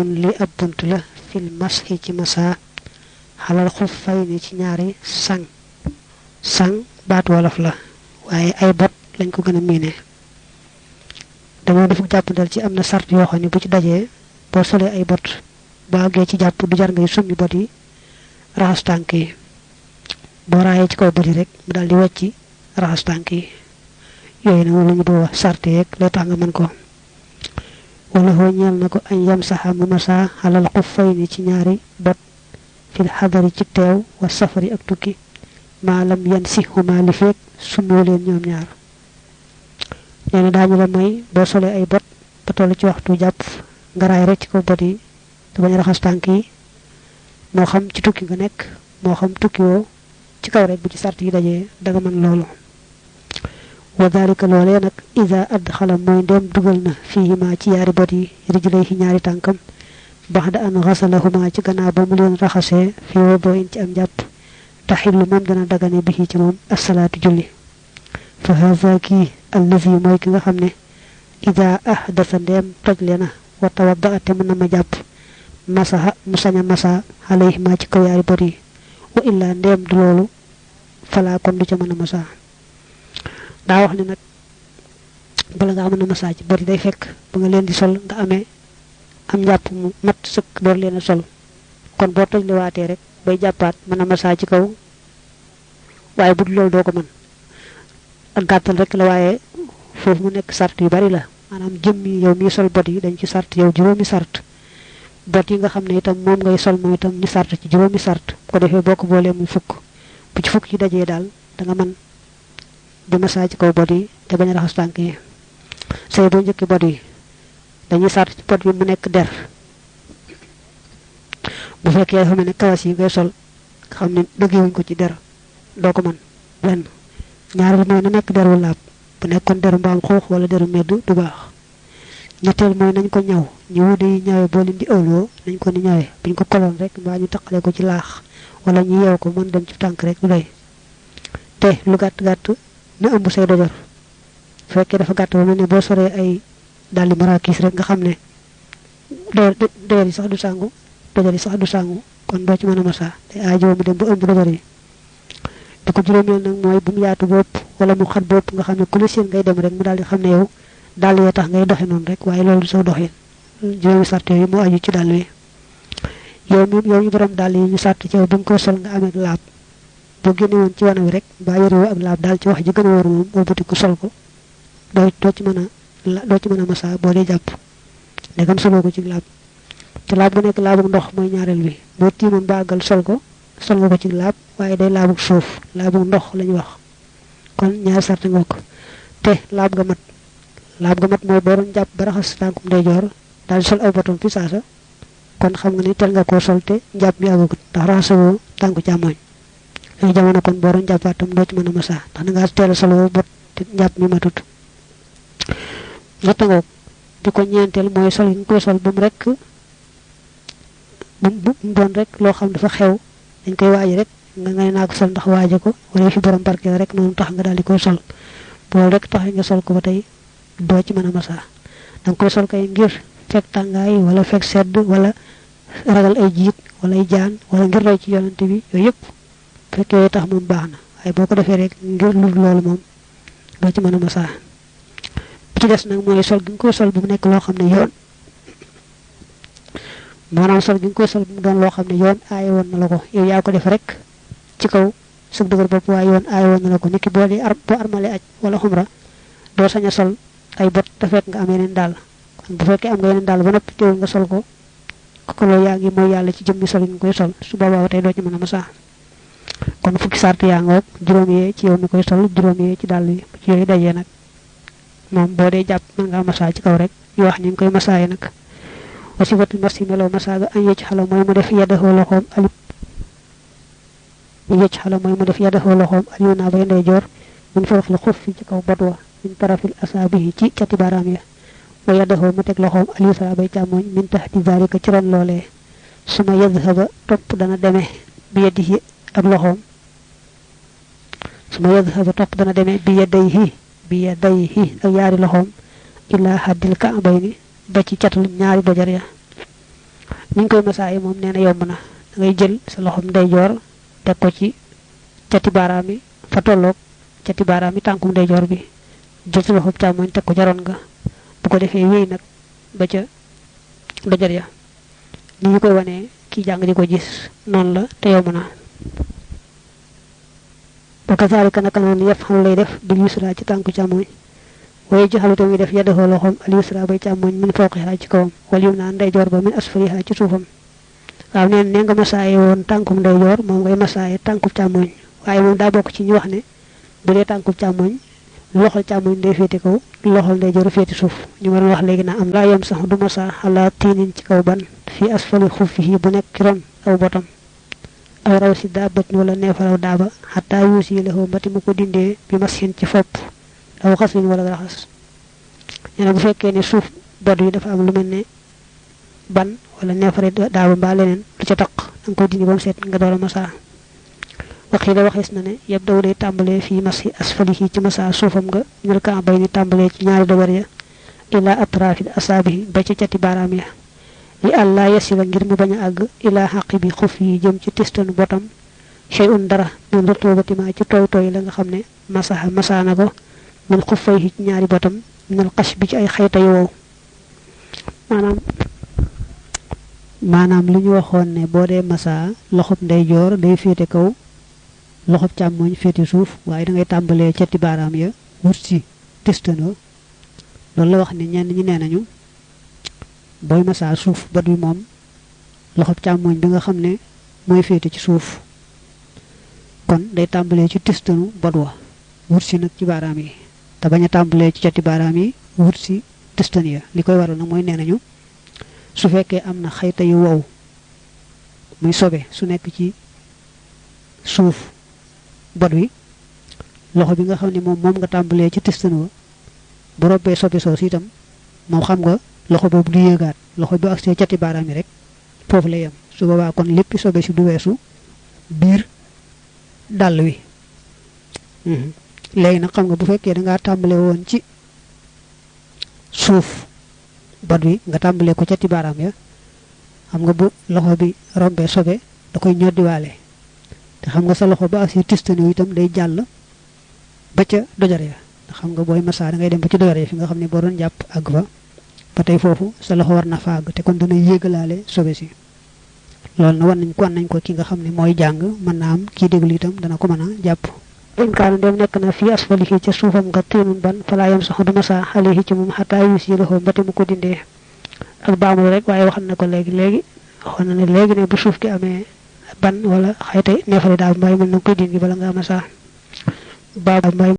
faslun li ab bunt la fil mashi ci masa xalal xuffayni ci ñaari sang baat wolof la waaye ay bot lañ ko gën a miine dañoo def jàppandal ci am na sart yoo xam ne bu ci dajee boo solee ay bot boo àggee ci jàpp du jar ngay summi bot yi raxas tànk yi boo raayee ci kaw bot yi rek mu daal di wecci raxas tànk yi yooyu nag moom la ñu doo wax sart yeeg lay tax nga mën ko wala hoo ñeel na ko añ yam saxa mu masa xalal xuffayni ci ñaari bot fil xadari ci teew wa safari ak tukki maalam yan si huma li feek sumoo leen ñoom ñaar nee na daañu la may boo solee ay bot ba toll ci waxtu jàpp nga raay rek ci kaw bot yi te bañ raxas tànk yi moo xam ci tukki nga nekk moo xam tukki woo ci kaw rek bu ci sart yi dajee danga mën loolu wa dalika loolee nag ida adxala mooy ndem dugal na fiihima ci yaari bot yi rijlayhi ñaari tànkam baxda an xasalahuma ci gannaaw ba mu leen raxasee fi wodoo in ci am jàpp taxillu moom dana dagane bi ci moom assalaatu julli fa haza kii allazi mooy ki nga xam ne ida ahdasa ndeem tojle na wa tawadda te mën na ma jàpp masaha mu sañ a masa alayhima ci kaw yaari bot yi wa illaa ndeem du loolu falaa kon du ca mën a masa daa wax ne nag bala nga mën a masa ci bot yi day fekk ba nga leen di sol nga amee am njàpp mu mat sëkk door leen a sol kon boo toj li waatee rek bay jàppaat mën a masa ci kaw waaye bu dul loolu doo ko mën ak gàttal rek la waaye foofu mu nekk sart yu bari la maanaam jëmmi yow mi sol bot yi dañ ci sart yow juróomi sart bot yi nga xam ne itam moom ngay sol moom itam ñu sart ci juróomi sart ko defee boo ko boolee muy fukk bu ci fukk yi dajee daal da nga mën di masa ci kaw bot yi te bañ a raxas tànk yi say boo njëkki bot yi dañuy sart ci bot yi mu nekk der bu fekkee dafa mel ne kawas yi ngay sol xam ne dëggewuñ ko ci der doo ko mën benn ñaareel mooy na nekk deru laab bu nekkoon deru mbaam xuux wala deru medd du baax ñetteel mooy nañ ko ñaw ñu wude yi ñawee boo leen di ëwloo nañ ko ni ñawee buñ ko koloon rek mbaa ñu taqale ko ci laax wala ñu yeew ko mën dem ci tànk rek du doy te lu gàtt na ëmb say dojor bu fekkee dafa gàtt ba mel ne boo soree ay daldi marakis rek nga xam ne dojor yi sax du sàngu dojor yi sax du sàngu kon doo ci mën a masa te aajoo mu dem ba ëmb dojor yi di ko juróomeel nag mooy bu mu yaatu bopp wala mu xat bopp nga xam ne ku la seen ngay dem rek mu daal di xam ne yow dàll yee tax ngay doxe noonu rek waaye loolu du soo doxin juróomi sart yi moo aju ci dàll wi yow ñu borom dàll yi ñu sart ci yow ba nga koy sol nga amee laab boo génne woon ci wana wi rek mbaa yorewoo ak laab daal ci wax ji gën a wóor moom wëlbati ko sol ko doo ci mën a masa boo dee jàpp ndegam soloo ko ci laab te laab gu nekk laabu ndox mooy ñaareel bi boo tiimoon ba àggal sol nga ko ci laab waaye day laabu suuf laabu ndox lañu wax kon ñaari sart nga ko te laab ga mat mooy boo doon jàpp ba raxas tànkum ndeyjoor daal di sol aw batom fi saasa kon xam nga ni tel nga koo sol te njàpp mi àggagut ndax raxasoo tànku càmmooñ léegi jamono kon boo doon jàppaatam doo ci mën a masa ndax da ngaa teel a solo bot te njàpp mi matut ñetta ngoog di ko ñeenteel mooy sol yi nga koy sol bu mu doon rek loo xam dafa xew dañ koy waaji rek nga ngay naa ko sol ndax waaje ko wala fi borom barke rek noonu tax nga daal di koy sol boolu rek tax nga sol ko ba tey doo ci mën a masa danga koy sol kay ngir fekk tàngaay wala fekk sedd wala ragal ay jiit wala ay jaan wala ngir roy ci yonante bi yooyu yëpp fekk yooyu tax moom baax na waaye boo ko defee rek ngir lu loolu moom doo ci mën a masa bi ci des nag mooy sol gi nga koy sol bu mu nekk loo xam ne yoon maanaam sol gi nga koy sol bu mu doon loo xam ne yoon aaye woon na la ko yow yaa ko def rek ci kaw sug dëgër bopp waaye yoon aaye woon na la ko niki boo armale aj wala xumra doo sañ a sol ay bot te fekk nga am yeneen daal kon bu fekkee am nga yeneen daal ba noppi teewul nga sol ko loolu yaa ngi mooy yàlla ci jëmmi sol yi nga koy sol su boobaa tey doo ci mën a masa kon fukki sart yaa ngoog juróom yee ci yow mi koy sol juróom yee ci dàll yi ci yooyu dajee nag moom boo dee jàpp mën ngaa masa ci kaw rek ñu wax ñu ngi koy masaaye nag wasifatul marsi meloo masa ga an yëcc xala mooy mu def yaddaxoo loxoom aliou naa bay ndeyjoor min faraxil xuf fi ci kaw bot wa min tarafil asaabihi ci cati baaraam ya wa yaddaxoo mu teg loxoom aliou sara bay càmmooñ min taxti zalika ci ron loolee suma yadhaba topp dana demee bi yadihi ak loxoom suma yadhaba topp dana demee bi yadayhi ak yaari loxoom ila haddil ka'bayni ba ci catul ñaari dojar ya niñ koy masaayi moom nee na yomb na da ngay jël sa loxom ndeyjoor teg ko ci cati baaraam yi fa tolloog cati baaraam yi tànkum ndeyjoor bi jël sa loxom càmmoñ teg ko ca ron nga bu ko defee wéy nag ba ca dojar ya ni ñu koy wanee kii jàng di ko gis noonu la te yomb na ba kasaalika naka noonu yëpp xam lay def bil yusra ci tànku càmmoñ waaye jaxalu tamit def yaddaxoo loxoom al yusra bay càmmoñ min fawqiha ci kawam wal yum naa ndeyjoor ba min asfaliha ci suufam waaw neen ne nga masaaye woon tànkum ndeyjoor moom ngay masaaye tànku càmmoñ waaye moom daa bokk ci ñu wax ne bu dee tànku càmmoñ loxol càmmoñ day féete kaw loxol ndeyjoor féete suuf ñu war wax léegi na am laa yem sax du masa ala tiinin ci kaw ban fi asfali xuffihi bu nekk ci ron aw botam aw raw si daabat wala neefaraw daaba xataa yuusi lahu mbati mu ko dindee bi masin ci fopp aw xaslin wala raxas nee na bu fekkee ne suuf bot yi dafa am lu mel ne ban wala neefare daaba mbaa leneen lu ca taq danga koy dindi ba mu seet nga door a masa waxi da waxees na ne yëpp daw day tàmbalee fii masi asfalihi ci masa suufam nga ñul ka bay ni tàmbalee ci ñaari dobar ya ila atrafi asaabihi ba ci cati baaraam ya li àllaa yasila ngir mu bañ a àgg ila xaqi bi xuf yi jëm ci tistanu botam shay'un dara min rutubati ci tooy tooy la nga xam ne masaa na ko min xuffay ci ñaari botam minal xash bi ci ay xayta yu wow maanaam li ñu waxoon ne boo dee masaa loxob ndeyjoor day féete kaw loxob càmmoñ féete suuf waaye da ngay tàmbalee cati baaraam ya wut si tistano loolu la wax ne ñenn ñi nee nañu booy masaa suuf bët bi moom loxob càmmoñ bi nga xam ne mooy féete ci suuf kon day tàmbalee ci tistanu bot wa wut si nag ci baaraam yi te bañ a tàmbalee ci cati baaraam yi wut si tistan ya li koy waral nag mooy nee nañu su fekkee am na xayta yu wow muy sobe su nekk ci suuf bot wi loxo bi nga xam ne moom nga tàmbalee ci tistan wa bu robbee sobe soosu itam moom xam nga loxo boobu du yéegaat loxo bi agsee cati baaraam yi rek foofu lay yem su boobaa kon lépp sobe si du weesu biir dàll wi léegi nag xam nga bu fekkee dangaa tàmbale woon ci suuf bot wi nga tàmbalee ko cati baaraam ya xam nga bu loxo bi rombee sobe da koy ñoddiwaale te xam nga sa loxo ba agsee tistani itam day jàll ba ca dojar ya ndax xam nga booy masaa da ngay dem ba ci dojar ya fi nga xam ne boo doon jàpp àgg fa ba tey foofu sa loxo war na faag te kon dana yéegalaale sobe si loolu na wan nañ ko ki nga xam ne mooy jàng mën naa am kii déglu itam dana ko mën a jàpp in kaana dem nekk na fii asfalihi ca suufam nga tiinun ban falaa yam sax du masa xalihi ci moom xataa yuus yi loxo mbati mu ko dindee ak baamul rek waaye waxal na ko léegi waxoon na ne léegi ne bu suuf gi amee ban wala xayte neefare daal mbay mën na koy dindi bala nga masa baab mbay